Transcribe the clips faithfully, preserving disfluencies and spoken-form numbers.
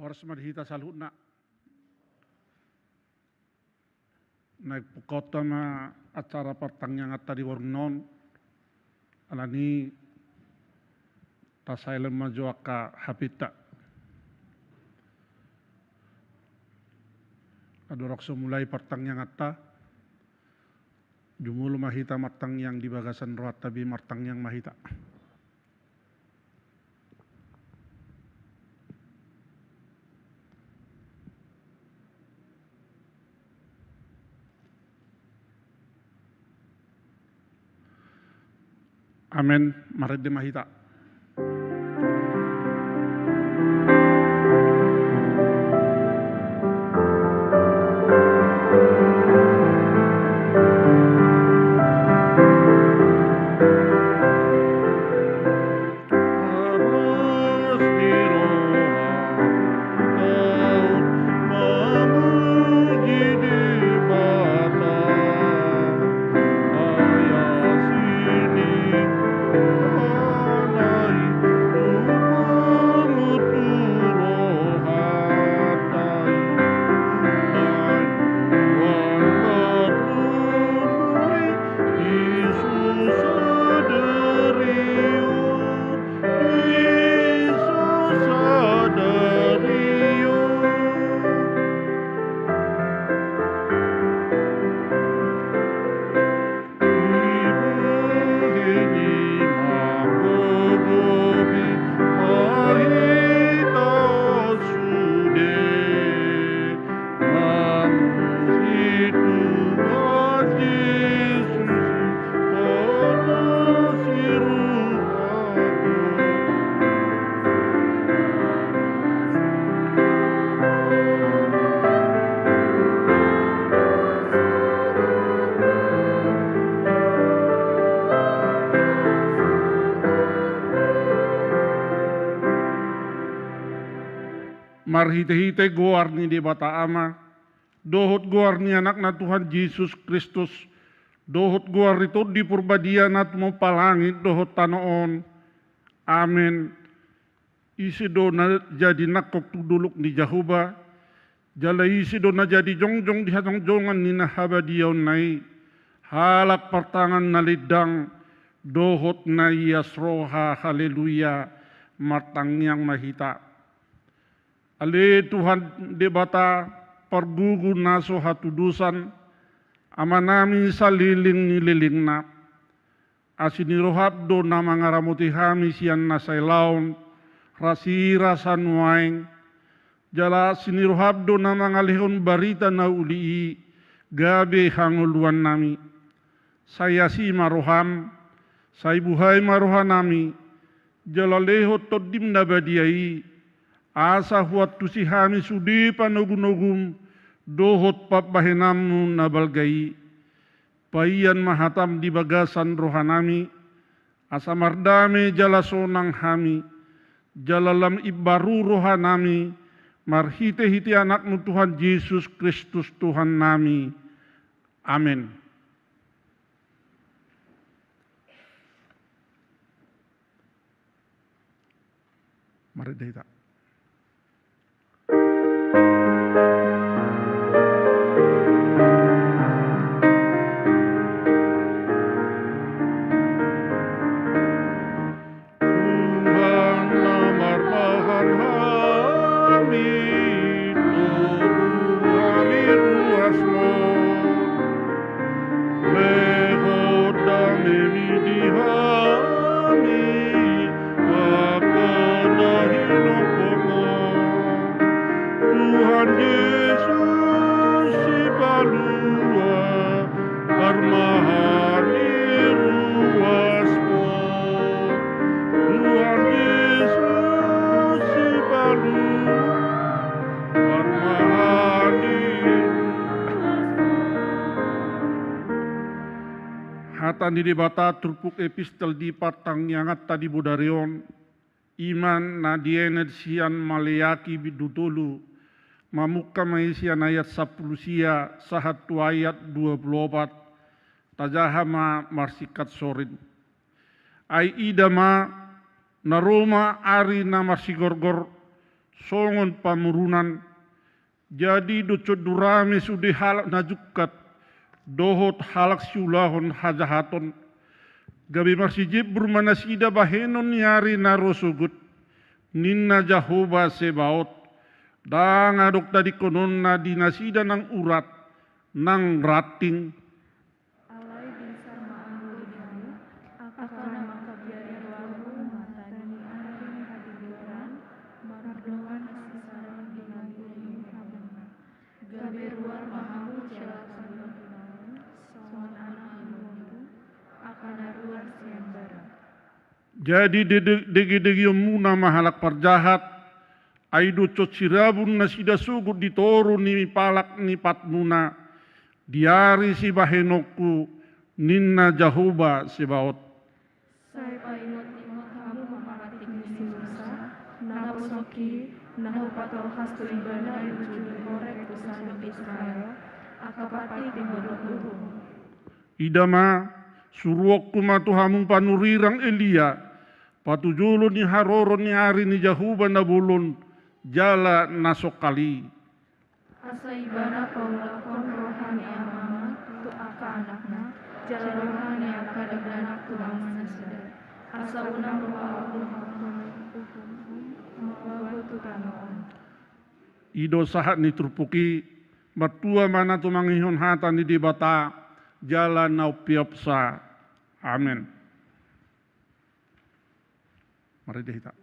Horas ma di hita saluhutna. Naeng pungkaonta ma acara partangianganta di borngin on. Alani i tasilent ma jo angka hapenta. Andorang so mulai partangianganta, jumolo ma hita martangiang di bagasan rohanta be, martangiang ma hita. Amen. Marende ma hita. Marhitehite goar ni Debata Ama, dohot goar ni Anakna Tuhan Jesus Kristus, dohot goar ni Tondi Parbadia na tumompa langit dohot tano on. Amen. Ise do na jadi nangkok tu dolok ni Jahowa, jala ise do na jadi jongjong di hajongjongan ni na habadiaonna i? Halak partangan na lindang dohot na ias roha. Haleluya. Martangiang ma hita. Ale Tuhan Debata, pargugu na so hatudosan, Amanami saleleng ni lelengna. Asi ni roham do na mangaramoti hami sian na sailaon, rasirasa nuaeng. Jala asi ni roham do na mangalehon barita na uli i, gabe hangoluannami. Sai asi ma roham, sai buhai ma rohanami, jala lehon Tondim na badia i, asa huantusi hami sude panogunogum, dohot pambahenanmu na balga i. Paian ma hatam di bagasan rohanami, asa mardame jala sonang hami, jala lam imbaru rohanami, marhitehite Anakmu Tuhan Jesus Kristus Tuhannami. Amen. Mari dita. Tuhan na marmahan hami, tobu hami ruasmu. Lehon damemi di hami, angka na hinompokmu. Tuhan Jesus Sipalua, parmahan ni ruasmu. Tuhan Jesus Sipalua, parmahan ni ruasmu. Hata ni Debata turpuk epistel di partangianganta di bodari on, i ma na dienet sian Maleaki bindu tolu, mamungka ma i sian ayat sampulu sia sahat tu ayat dua pulu opat, tajaha ma marsingkat sorin. Ai ida ma, na ro ma ari na marsigorgor, songon pamurunan. Jadi dohot songon rame sude halak na jungkat dohot halak siulahon hajahaton, gabe marsijembur ma nasida bahenon ni ari na ro sogot, ninna Jahowa Sebaot. Ndang adong tadingkononna di nasida nang urat nang ranting. Alai binsar ma ahu di hamu, angka na mangkabiari rohahu mata ni ari ni hatigoran, mardongan hasisarang di nagori ni habangna. Gabe ruar ma hamu jala panggohi hamu, songon anak ni mondu, angka na ruar sian bara. Jadi dege-, degedegehonmuna ma halak parjahat, ai dohot sirabun nasida sogot di toru ni palak ni patmuna, di ari sibahenonku, ninna Jahowa Sebaot. Sai paingotingot hamu ma patik ni si Musa, na naposongki, na hupatolhas tu ibana i uju di Horeb tu sandok Israel, angka patik ni godang uhum. Ida ma, suruonku ma tu hamu panurirang Elia, patujolo ni haroro ni ari ni Jahowa na bolon jala na songkal i. Asa ibana paulakhon roha ni amama tu angka anakna, jala roha ni angka dakdanak tu amanasida. Asa unang ro ahu mangulahon uhum mambagot tu tano on. I do sahat ni turpuk i. Martua ma na tumangihon hata ni Debata, jala na umpeopsa. Amen. Marende hita.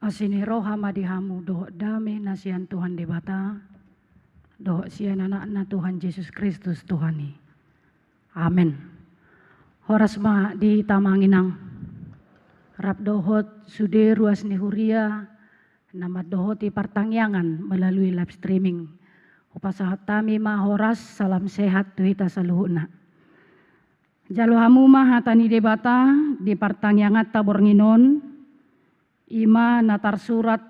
Asi ni roha ma di hamu dohot dame na sian Tuhan Debata, dohot sian Anakna Tuhan Jesus Kristus Tuhan i. Amen. Horas ma di hita amang inang. Rap dohot sude ruas ni huria, na mandohoti partangiangan melalui live streaming. Hupasahat hami ma horas, salam sehat tu hita saluhutna. Jalo hamu ma hata ni Debata di partangianganta borngin on, i ma na tarsurat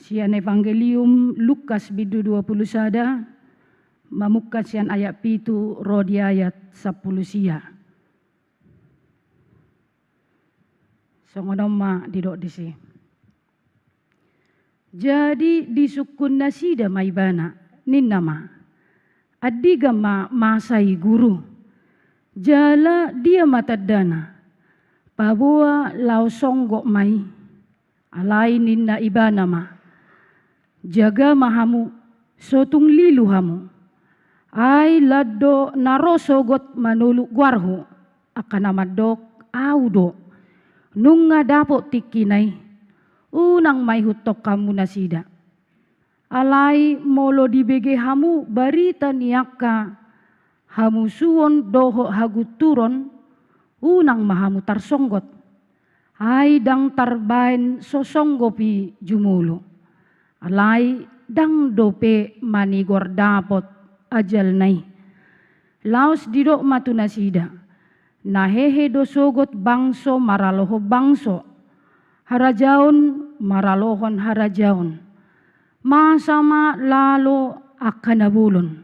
sian Evangelium Lukas bindu dua pulu sada, mamungka sian ayat pitu ro di ayat sampulu sia. Songon on ma didok disi. Jadi disungkun nasida ma ibana, ninna ma, andigan ma masa i Guru? Jala dia ma tandana? Paboa laho songgop ma i. Alai ninna ibana ma, jaga ma hamu, so tung lilu hamu. Ai lan do na ro sogot manoluk goarhu, angka na mandok, ahu do. Nunga dapot tingkina i, unang ma ihuthon hamu nasida. Alai molo dibege hamu barita ni angka hamusuon dohot hagunturon, unang ma hamu tarsonggot. Ai ndang tarbaen so songgop i jumolo. Alai ndang dope manigor dapot ajalna i. Laos didok ma tu nasida, na hehe do sogot bangso maralohon bangso, harajaon maralohon harajaon. Masa ma lalo angka na bolon,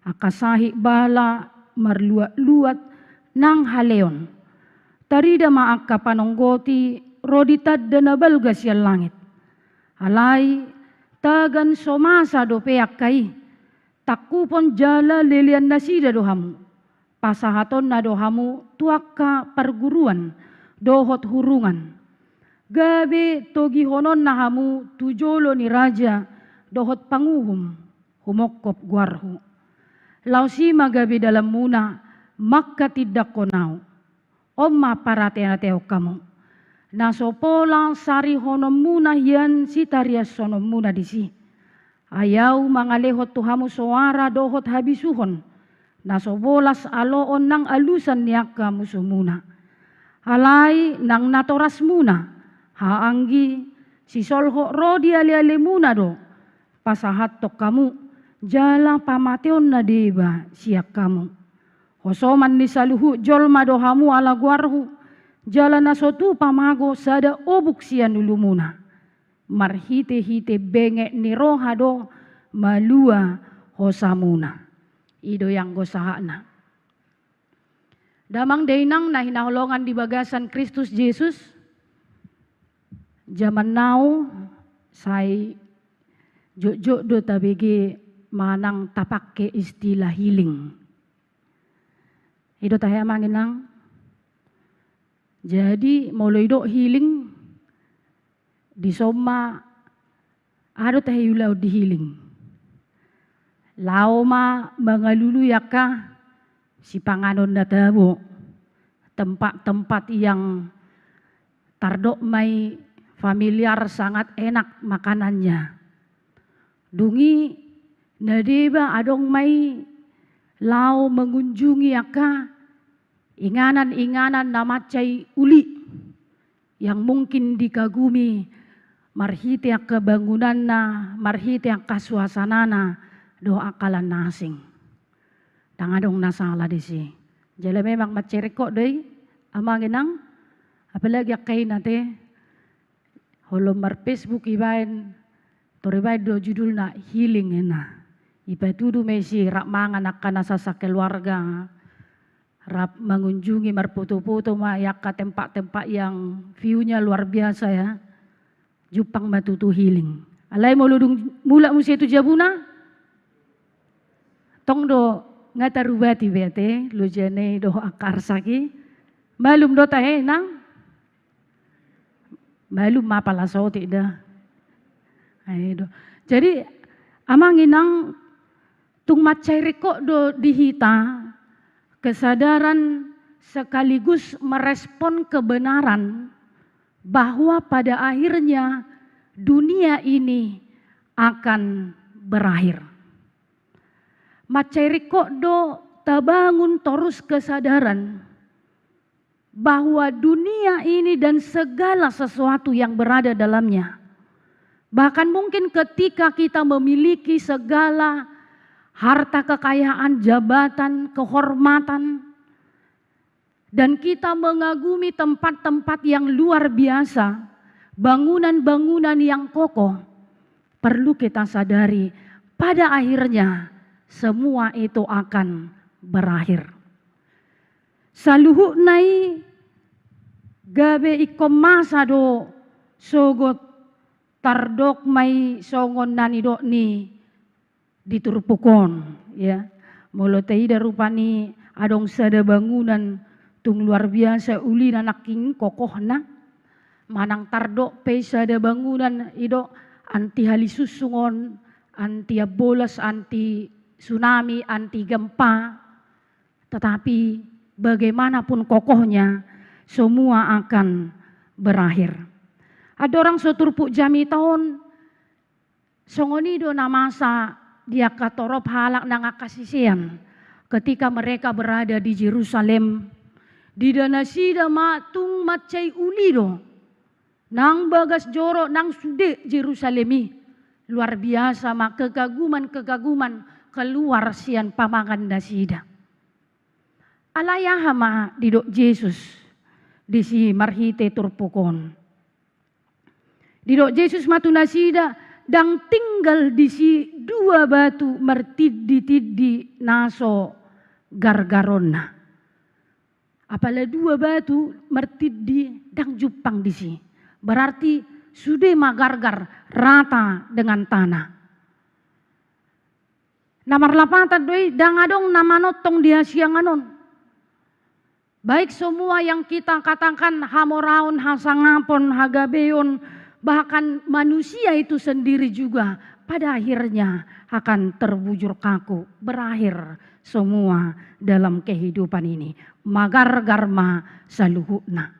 angka sahit bala marluat-luat nang haleon. Tarida ma angka panonggot i ro di tanda na balga sian langit. Alai tagan so masa dope angka i, tangkupon jala lelean nasida do hamu. Pasahatonna do hamu tu angka parguruan dohot hurungan. Gabe togihononna hamu tu jolo ni raja dohot panguhum, humongkop goarhu. Laos i ma gabe dalanmuna mangkatindangkon ahu. On ma parateatehon hamu, na so pola sarihononmuna hian sitariashononmuna disi. Ai ahu mangalehon tu hamu soara dohot habisuhon, na so bolas aloon nang alusan ni angka musumuna. Alai nang natorasmuna, haanggi, sisolhot ro di alealemuna do pasahathon hamu, jala pamateon na deba sian hamu. Hosoman ni saluhut jolma do hamu ala goarhu, jala na so tupa mago sada obuk sian ulumuna. Marhitehite benget ni roha do malua hosamuna. I do ianggo sahatna. Damang dainang na hinaholongan di bagasan Kristus Jesus, jaman now sai jotjot do tabege manang tapake istilah healing. I do tahe amang inang. Jadi molo idok healing, dison ma aha do tahe ulaon di healing. Laho ma mangalului angka sipanganon na tabo, tempat-tempat yang tardok ma i familiar, sangat enak makanannya. Dung i na deba adong ma i laho mengunjungi angka inganan-inganan na mansai uli yang mungkin dikagumi marhite angka bangunanna, marhite angka suasanana dohot angka lan na asing. Ndang adong na sala disi. Jala memang mansai ringkot do i amang inang, apalagi angka ina te, holong mar-Facebook ibaen, tor ibaen do judulna healing ina. Ipatudu ma i si rap mangan angka na sakeluarga, rap mengunjungi, marpoto-poto ma i angka tempat-tempat yang view-nya luar biasa ya. Jumpang ma tutu healing. Alai molo dung mulak muse tu jabuna, tong do nga tarubati be ate lojana i dohot angka arsak i. Malum do tahe inang? Malum ma pala sotik da. Ai do. Jadi amang inang, tung mansai ringkot do di hita kesadaran sekaligus merespon kebenaran bahwa pada akhirnya dunia ini akan berakhir. Mansai ringkot do tabangun torus kesadaran bahwa dunia ini dan segala sesuatu yang berada dalamnya, bahkan mungkin ketika kita memiliki segala harta kekayaan, jabatan, kehormatan, dan kita mengagumi tempat-tempat yang luar biasa, bangunan-bangunan yang kokoh, perlu kita sadari, pada akhirnya semua itu akan berakhir. Saluhutna i gabe ingkon masa do sogot tardok ma i songon na nidok ni di turpuk on, ya. Molo taida rupani adong sada bangunan tung luar biasa ulina nangkin kokohna, manang tardok pe sada bangunan i do anti hali sunsung on, anti ambolas, anti tsunami, anti gempa, tetapi bagaimanapun kokohnya, semua akan berakhir. Andorang so turpuk jamita on, songon i do na masa di angka torop halak nang angka sisean ketika mereka berada di Jerusalem. Diida nasida ma tung mansai uli do nang bagas joro nang sude Jerusalem i. Luar biasa ma kekaguman-kekaguman keluar sian pamangan nasida. Alai aha ma didok Jesus disi marhite turpuk on? Didok Jesus ma tu nasida, ndang tinggal disi dua batu martindi-tindi na so gargaronna. Apala dua batu martindi ndang jumpang disi. Berarti sude ma gargar rata dengan tanah. Na marlapatan do i, ndang adong na manongtong di hasiangan on. Baik semua yang kita katakan, hamoraon, hasangapon, hagabeon, bahkan manusia itu sendiri juga pada akhirnya akan terbujur kaku, berakhir semua dalam kehidupan ini. Magargar ma saluhutna.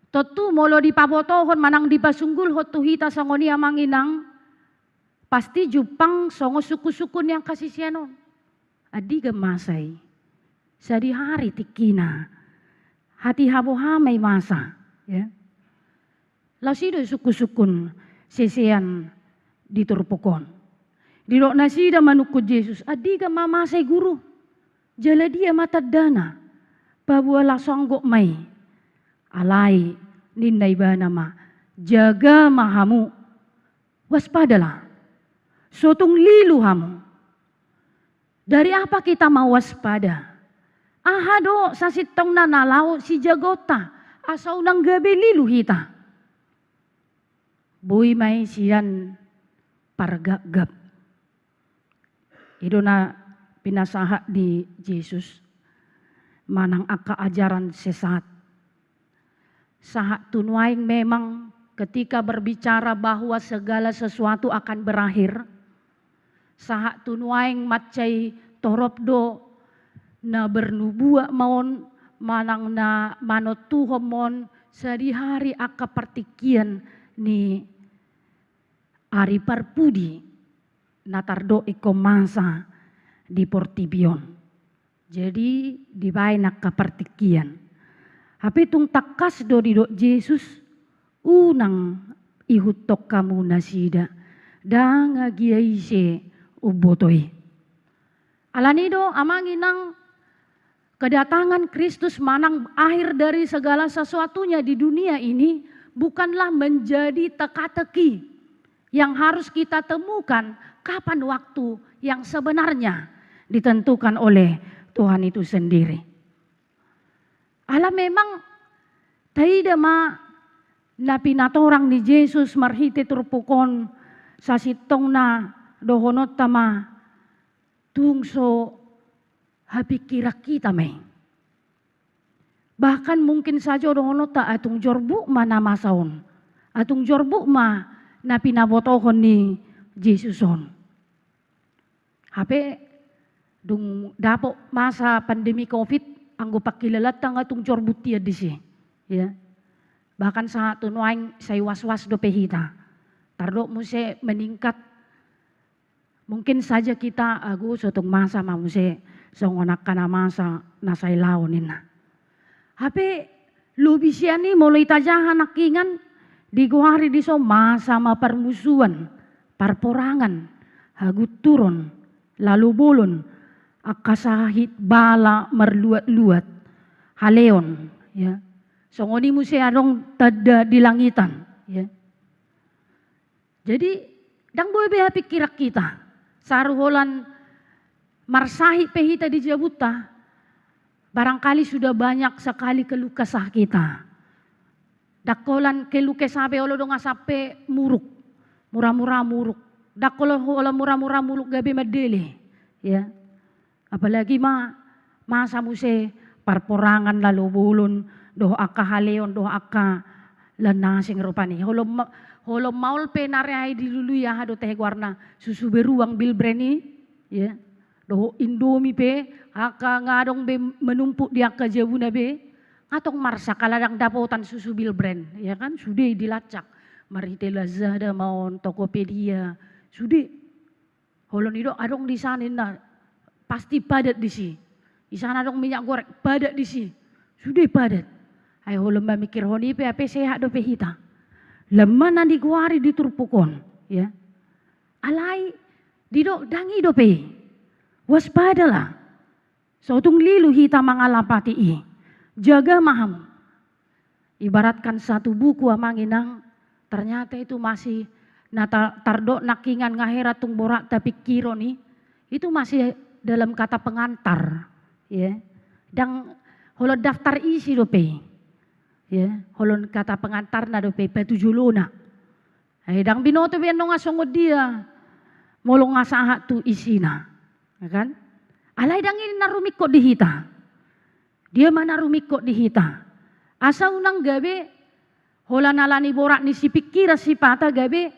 Tontu molo dipabotohon manang dipasunggulhon tu hita songon i, amang inang, pasti jumpang songon sungkun-sungkun ni angka sisean on. Andigan masa i? Sadihari tingkina. Hatiha boha ma i masa, ya. Laos i do sungkun-sungkun sisean di turpuk on. Didok nasida manungkun Jesus, "Andigan ma masa i, Guru? Jala dia ma tandana? Paboa laos songgop ma i." Alai ninna ibana ma, "Jaga ma hamu, waspadalah, so tung lilu hamu." Dari apa kita mau waspada? Aha do sasintongna na laho sijagaonta asa unang gabe lilu hita? Boi ma i sian pargapgap. I do na pinasahat ni Jesus manang angka ajaran sesat. Sahat tu nuaeng memang ketika berbicara bahwa segala sesuatu akan berakhir, sahat tu nuaeng mansai torop do na bernubuat ma on manang na manontuhon ma on sadihari angka partingkian ni ari parpudi na tardok ingkon masa di portibi on. Jadi dibaen angka partingkian. Hape tung tangkas do didok Jesus, "Unang ihuthon hamu nasida, ndang agia ise umboto i." Alani do, amang inang, kedatangan Kristus manang akhir dari segala sesuatunya di dunia ini bukanlah menjadi teka-teki yang harus kita temukan kapan waktu yang sebenarnya ditentukan oleh Tuhan itu sendiri. Ala memang taida ma na pinatorang ni Jesus marhite turpuk on, sasintongna dohononta ma tung so hapingkiran hita ma i. Bahkan mungkin sajo dohononta, "Atung jorbut ma na masa on, atung jorbut ma na pinabotohon ni Jesus on." Hape dung dapot masa pandemi covid, anggo pangkilalaanta nga tung jorbut hian disi, ya. Bahkan sahat tu nuaeng sai was-was dope hita. Tardok muse meningkat. Mungkin saja kita, "Agu, so tung masa ma muse songon angka na masa na sai laho," ninna. Hape lobi sian i molo itajaha nangkingan, digoari dison masa ma parmusuan, parporangan, hagunturon, lalobolon, angka sahit bala marluat-luat, haleon, ya. Songon i muse adong tanda di langitan, ya. Jadi, ndang boi be hapingkiran hita. Saru holan marsahit pe hita di jabunta, barangkali sudah banyak sekali keluh kesah kita. Ndang holan keluh kesah be olo dongan sampe muruk, mura-mura muruk. Ndang holan, holan mura-mura muruk gabe mandele, ya. Apalagi ma masa muse parporangan, lalobolon, dohot angka haleon, dohot angka lan na asing rupani. Holom ma-, holom maol pe na re ai dilului, aha do tahe goarna, susu beruang, Bill Brand i, ya. Dohot Indomie pe, angka nga adong be menumpuk di angka jabuna be, nga tong marsak ala ndang dapotan susu Bill Brand, ya kan? Sude i dilacak marhite Lazada ma on, Tokopedia, sude. Holon i do adong di sana ninna, pasti padat disi. Di sana adong minyak goreng, padat disi. Sude padat. Ai holon mamikirhon i pe, hape sehat dope hita. Lam ma na digoari di turpuk on, ya. Alai didok ndang i dope i. Waspadalah. So tung lilu hita mangalapati i. Jaga ma hamu. Ibaratkan satu buku, amang inang, ternyata itu masih, na ta-, tardok nangkingan nga hera tung borat tapingkiron i, itu masih dalam kata pengantar, ya. Ndang holon daftar isi dope i, ya, holon kata pengantarna dope i, patujolona. Ai ndang binoto be annon nga songon dia molo nga sahat tu isina, ya kan? Alai ndang i na rumingkot di hita. Dia ma na rumingkot di hita. Asa unang gabe holan ala ni borat ni sipingkiran sipata gabe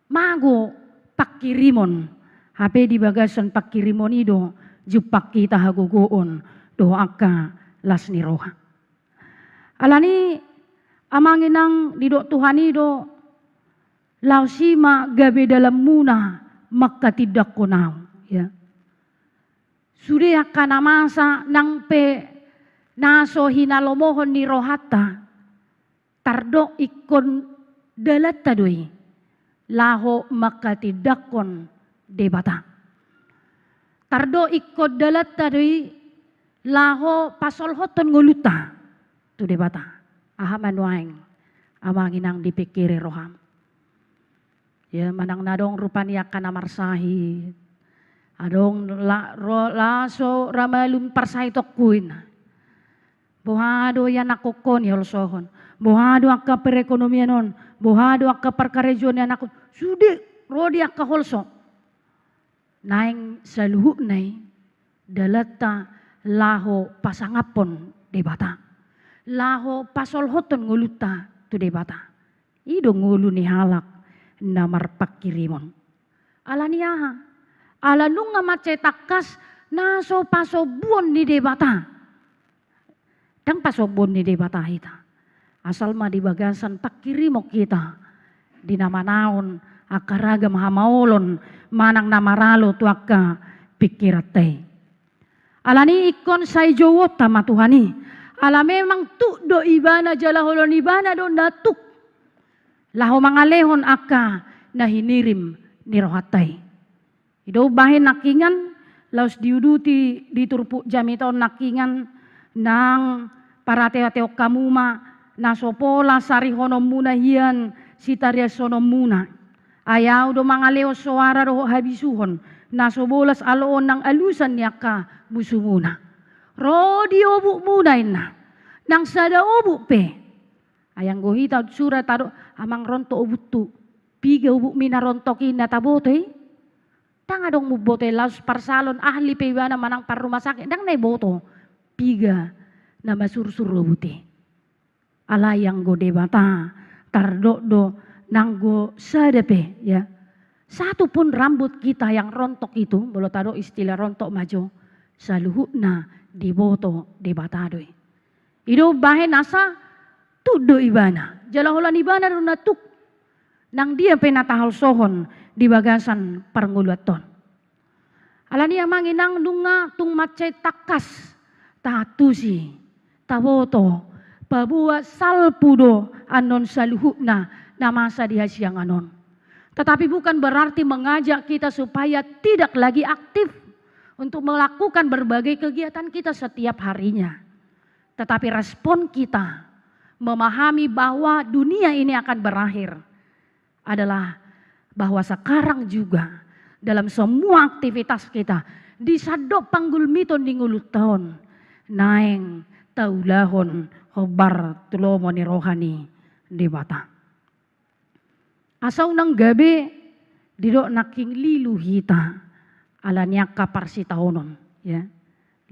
mago pangkirimon. Hape di bagasan pangkirimon i do jumpang hita hagogoon dohot angka las ni roha. Alani amang inang didok Tuhan i do, laos i ma gabe dalanmuna manghatindanghon ahu, ya. Sude angka na masa nang pe na so hinalomohon ni rohanta, tardok ingkon dalanta do i laho manghatindanghon Debata. Tardok ingkon dalanta do i laho pasolhothon ngolunta tu Debata. Aha ma nuaeng amang inang dipingkiri roham? Ya, manang na adong rupani angka na marsahit. Adong la, ro, laso ra malum parsahit ongkuin. Boha do ianakhon i holsohon? Boha do angka perekonomian on? Boha do angka parkarejoan ni anakhon? Sude ro di angka holso. Naeng saluhutna i dalanta laho pasangaphon Debata, laho pasolhothon ngolunta tu Debata. I do ngolu ni halak na marpangkirimon. Ala ni aha? Ala nunga mansai tangkas na so pasombuon ni Debata. Ndang pasombuon ni Debata hita. Asal ma di bagasan pangkirimon hita di na manaon angka ragam hamaolon manang na maralo tu angka pingkiranta i. Alani ingkon sai jouonta ma Tuhan i. Ala memang tuk do Ibana jala holan Ibana do na tuk laho mangalehon angka na hinirim ni rohanta i. I do umbahen nangkiningan, laos diuduti di turpuk jamita on nangkiningan, nang parateatehon hamu ma na so pola sarihononmuna hian sitariashononmuna. Ai ahu do mangalehon soara dohot habisuhon na so bolas aloon nang alusan ni angka musumuna. Ro di obukmuna inna, nang sada obuk pe. Ai anggo hita sura tadok, amang rontok obuktu, piga obukmi na rontok i na taboto i? Ndang adong mumboto i, laos parsalon ahli pe ibana manang parrumah sakit, ndang na iboto piga na masursur obuk i. Alai anggo Debata tardok do nanggo sada pe, ya. Satu pun rambut kita yang rontok itu, molo tadok istilah rontok ma jo, saluhutna diboto Debata do i. I do umbahen asa tuk do Ibana, jala holan Ibana do na tuk nang dia pe na taholsohon di bagasan parngoluanta on. Alani amang inang nunga tung mansai tangkas taantusi, taboto, paboa salpu do annon saluhutna na masa di hasiangan on. Tetapi bukan berarti mengajak kita supaya tidak lagi aktif untuk melakukan berbagai kegiatan kita setiap harinya. Tetapi respon kita memahami bahwa dunia ini akan berakhir adalah bahwa sekarang juga dalam semua aktivitas kita, di sandok panggulmiton ni ngolunta on, naeng taulahon hombar tu lomo ni roha ni Debata. Asa unang gabe didok nangkin lilu hita ala ni angka parsitaonon, ya.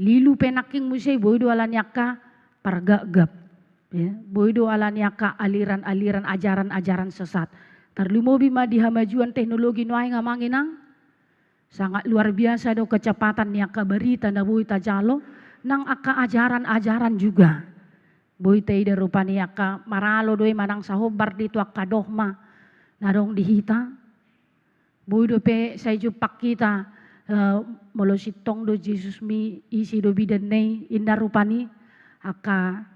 Lilu pe nangkin muse boi do ala ni angka pargapgap, ya. Boi do ala ni angka aliran-aliran ajaran-ajaran sesat. Tarlumobi ma di hamajuan teknologi nuaeng amang inang. Sangat luar biasa do kecepatan ni angka barita na boi tajalo, nang angka ajaran-ajaran juga. Boi taida rupani angka maralo do i manang sahombar di tu angka dogma na adong di hita. Boi dope sai jumpang hita, eh, molo sintong do Jesus mi ise do bidanna i, inna rupani angka,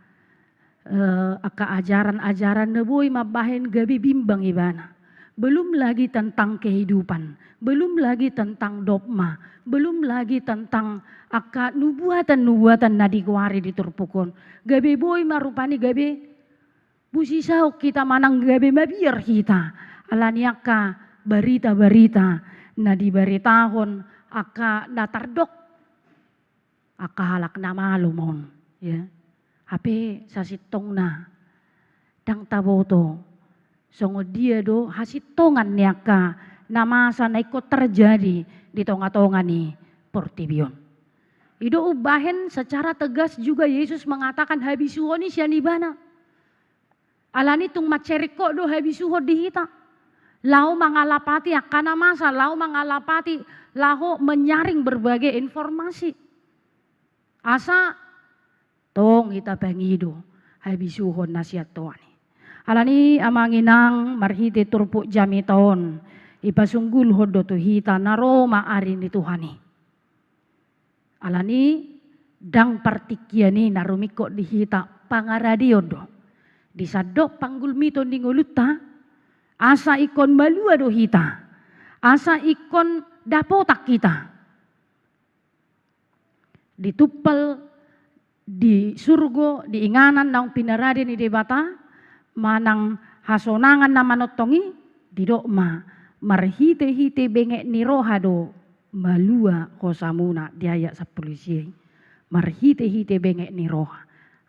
eh, angka ajaran-ajaran na boi mambahen gabe bimbang ibana. Belum lagi tentang kehidupan, belum lagi tentang dogma, belum lagi tentang angka nubuatan-nubuatan na digoari di turpuk on. Gabe boi ma rupani gabe busisaon hita manang gabe mabiar hita ala ni angka barita-barita na dibaritahon angka na tardok angka halak na malum on, ya. Hape sasintongna ndang taboto songon dia do hasintongan ni angka na masa na ingkon terjadi di tonga-tonga ni portibi on. I do umbahen secara tegas juga Yesus mengatakan habisuhon i sian Ibana. Alani tung mansai ringkot do habisuhon di hita. Laho mangalapati angka na masa, laho mangalapati, laho menyaring berbagai informasi. Asa tong hita pangido habisuhon na sian Tuhan i. Alani amang inang, marhite turpuk jamita on, ipasunggulhon do tu hita na ro ma ari ni Tuhan i. Alani ndang partingkian i na rumingkot di hita, pangaradeon do. Di sandok panggulmiton ni ngolunta, asa ingkon malua do hita, asa ingkon dapotan hita. Ditumpal di surgo, di inganan naung pinarade ni Debata, manang hasonangan na manongtong i, didok ma, marhite-hite benget ni roha do malua hosamuna, di ayat sampulu sia i. Marhite-hite benget ni roha.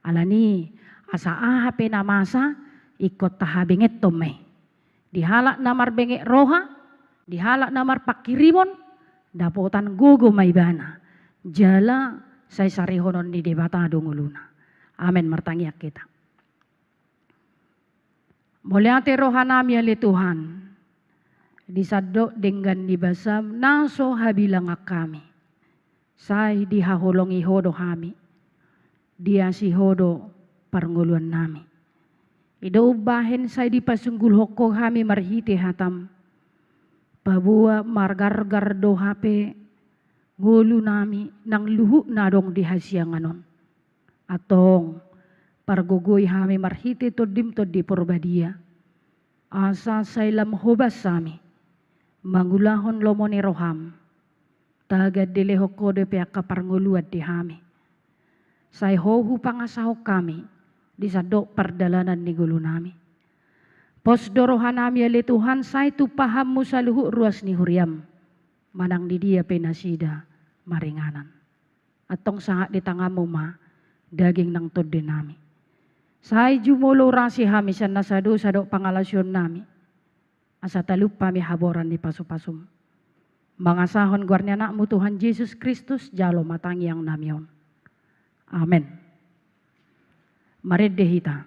Alani, asa aha pe na masa, ingkon tahabengethon ma i. Di halak na marbenget roha, di halak na marpanghirimon, dapotan gogo ma ibana. Jala sai sarihonon ni Debata do ngoluna. Amen, martangiang hita. Mauliate rohanami ale Tuhan, di sandok denggan ni basam na so habilangan hami. Sai dihaholongi Ho do hami, diasi Ho do parngoluannami. I do umbahen sai dipasunggulhon Ho hami marhite hatam, paboa margargar do hape ngolunami nang luhut na adong di hasiangan on. Antong, pargogoi hami marhite Tondim Tondi Porbadia, asa sai lam hobas hami mangulahon lomo ni roham. Tagan dilehon Ho dope angka parngoluan di hami. Sai Ho hupangasahon hami di sandok pardalanan ni ngolunami. Pos do rohanami ale Tuhan, sai tumpahanmu saluhut ruas ni huriam, manang di dia pe nasida maringanan. Antong sahat di tanganmu ma daging nang tondinami. Sai jumolo urasi hami sian nasa dosa dohot pangalaosionnami, asa talup hami haboran ni pasupasum. Mangasahon goar ni Anakmu Tuhan Jesus Kristus, jalo ma tangiangnami on. Amen. Marende hita.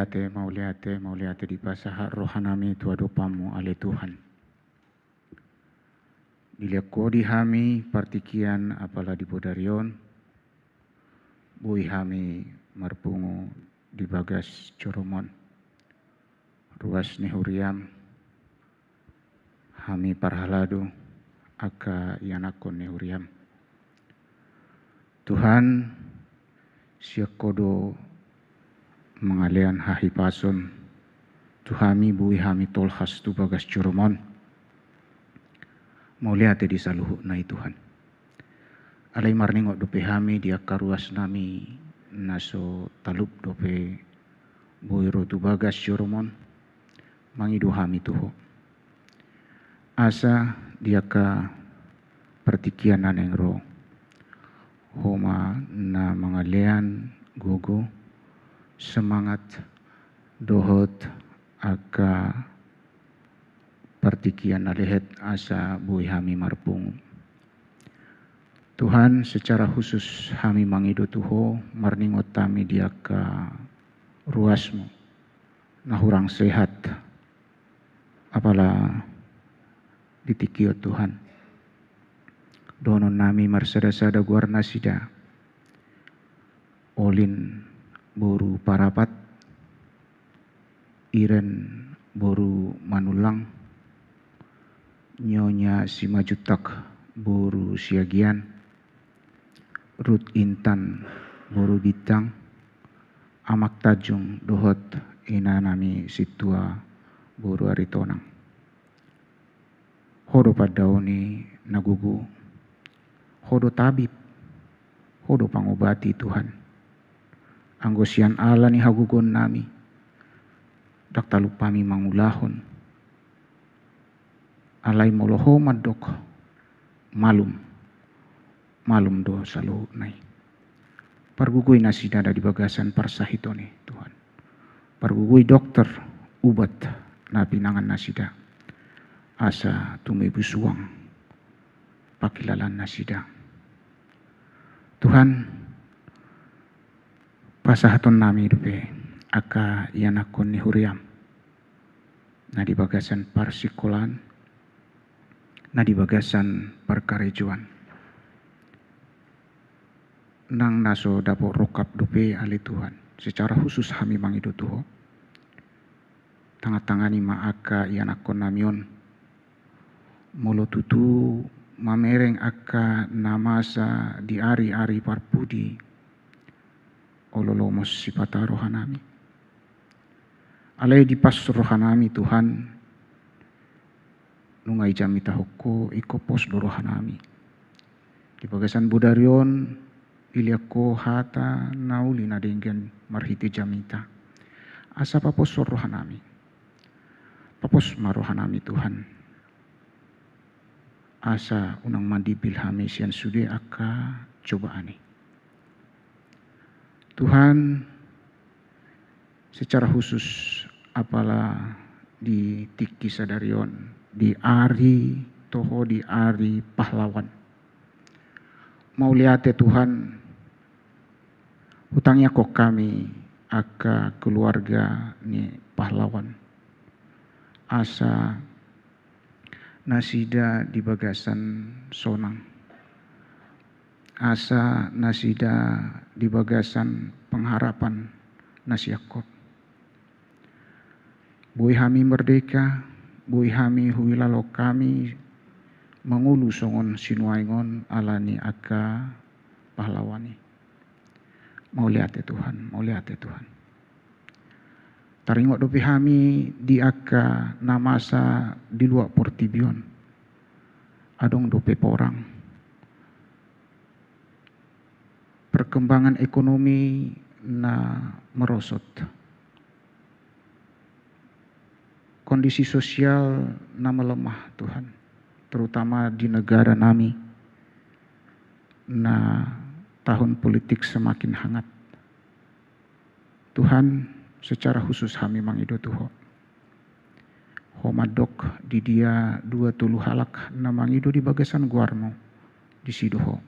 Mauliate, mauliate, mauliate dipasahat rohanami tu adopanmu ale Tuhan. Dilehon Ho di hami partingkian apala di bodari on, boi hami marpungu di bagas joroMon. Ruas ni huriaM, hami parhalado angka ianakhon ni huriaM. Tuhan, sian Ho do mangalean hahipason tu hami, boi hami tolhas tu bagas joroMon. Mauliate di saluhutna i Tuhan. Alai marningot dope hami di angka ruasnami na so talup dope boi ro tu bagas joroMon, mangido hami tu Ho. Asa di angka partingkian na naeng ro, Ho ma na mangalean gogo, semangat dohot angka partingkian na lehet asa boi hami marpungu. Tuhan, secara khusus hami mangido tu Ho, marningot hami di angka ruasMu na hurang sehat, apala di tingki on Tuhan. Dohononnami marsada-sada goarnasida: Olin boru Parapat, Iren boru Manullang, Nyonya Simanjuntak boru Siagian, Ruth Intan boru Bintang, Amak Tanjung dohot inanami Sintua boru Aritonang. Ho do pandaoni na gogo, Ho do tabib, Ho do pangobati Tuhan. Anggo sian ala ni hagogoonnami, ndang talup hami mangulahon. Alai molo Ho mandok malum, malum do saluhutna i. Pargogoi nasida na di bagasan parsahiton i Tuhan. Pargogoi dokter, ubat na pinangannasida, asa tumebo suang pangkilalaannasida. Tuhan, pasahatonnami dope angka ianakhon ni huriaM na di bagasan parsikolaan, na di bagasan parkarejoan. Nang na so dapot rongkap dope ale Tuhan, secara khusus hami mangido tu Ho. Tangatangani ma angka ianakhonnami on. Molo tutu mamereng angka na masa di ari-ari parpudi, olo lomos sipata rohanami. Alai dipas rohanami Tuhan, nunga ijamitahon Ho, ingkon pos do rohanami. Di bagasan bodari on, dilehon Ho hata na uli na denggan marhite jamita. Asa paposhon rohanami. Papos ma rohanami Tuhan. Asa unang mandimbil hami sian sude angka cobaan i. Tuhan, secara khusus apala di tingki sadari on, di ari toho di ari pahlawan. Mauliate Tuhan, hutangiangkon hami angka keluarga ni pahlawan. Asa nasida di bagasan sonang. Asa nasida di bagasan pengharapan na sian Ho. Boi hami merdeka, boi hami huhilala hami mangolu songon sinuaeng on ala ni angka pahlawan i. Mauliate Tuhan, mauliate Tuhan. Taringot dope hami di angka na masa di luat portibi on. Adong dope porang. Perkembangan ekonomi na merosot. Kondisi sosial na melemah, Tuhan, terutama di negara nami na tahun politik semakin hangat. Tuhan, secara khusus hami mangido tu Ho. Ho mandok di dia dua tolu halak na mangido di bagasan goarMu, disi do Ho.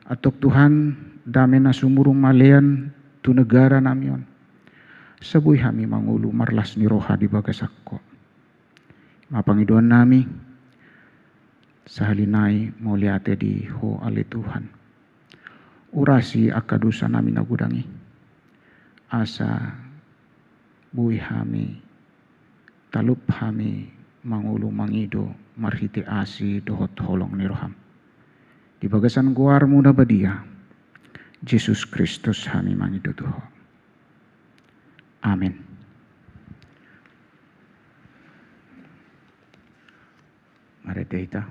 Antong Tuhan, dame na sumurung malean tu negara nami on. Asa boi hami mangolu marlas ni roha di bagasan Ho. I ma pangidoan nami, sahali nai mauliate di Ho ale Tuhan. Urasi angka dosa nami na godang i. Asa boi hami, talup hami mangolu mangido marhite asi dohot holong ni roham. Di bagasan goarmu na badia, Jesus Kristus, hami mangido tu Ho. Amen. Marende hita.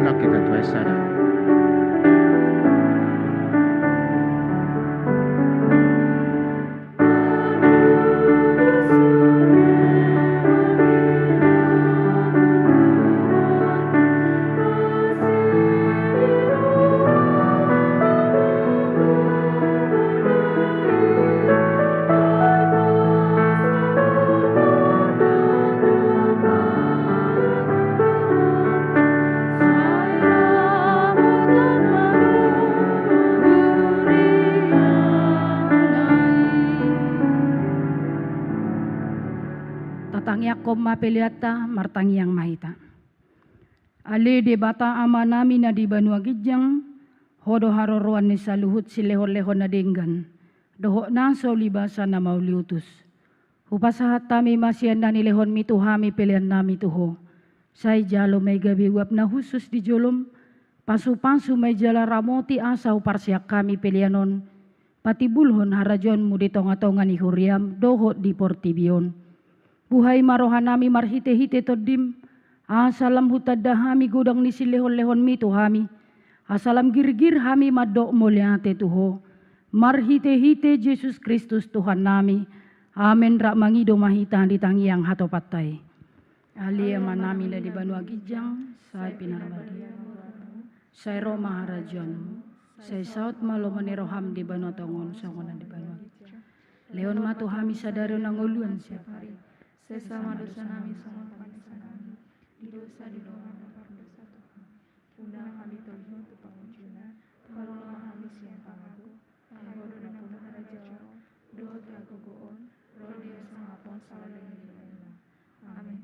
Mulak hita tu ayat sada. Tatangiangkon ma peleanta, martangiang ma hita. Ale Debata Amanami na di banua ginjang, Ho do haroroan ni saluhut silehonlehon na denggan, dohot na so ulibasa na mauliutus. Hupasahat hami ma sian na nilehonmi tu hami peleannami tu Ho. Sai jalo ma i gabe uap na hushus di jolom, pasupasu ma i jala ramoti asa huparsiak hami pelean on, patimbulhon harajaonmu di tongatonga ni huriam dohot di portibi on. Buhai ma rohanami marhitehite Tondim, asa lam hutanda hami godang ni silehonlehonmi tu hami, asa lam girgir hami mandok mauliate tu Ho, marhitehite Jesus Kristus Tuhannami. Amen. Rap mangido ma hita di tangiang hatopanta i. Ale Amanami na di banua ginjang, sai pinarbadia ma goarmu, sai ro ma harajaonmu, sai saut ma lomo ni roham di banua tonga on songon na di banua ginjang. Lehon ma tu hami sadari on hangoluan siapari. Sesa ma dosanami songon panesanami di dosa di dongan na mardosa tu hami. Unang hami togihon tu pangunjunan, parula ma hami sian pangago, ai Ho do nampuna harajaon, dohot hagogoon, ro di hasangapon saleleng ni lelengna. Amen.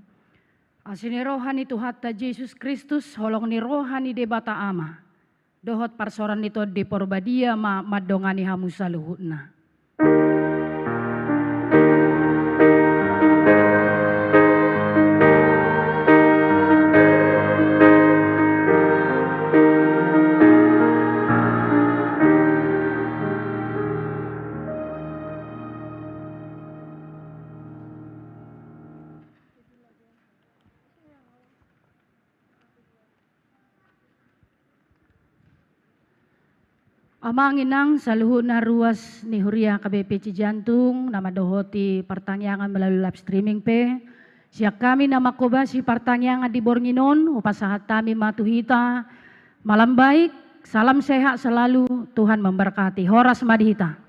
Asi ni roha ni Tuhanta Jesus Kristus, holong ni roha ni Debata Ama, dohot parsaoran ni Tondi Porbadia ma mandongani hamu saluhutna. Amang inang saluhutna ruas ni huria K B P Cijantung na mandohoti partangiangan melalui live streaming pe, sian hami na manghobasi partangiangan di borngin on, hupasahat hami ma tu hita malam baik, salam sehat selalu, Tuhan memberkati. Horas ma di hita.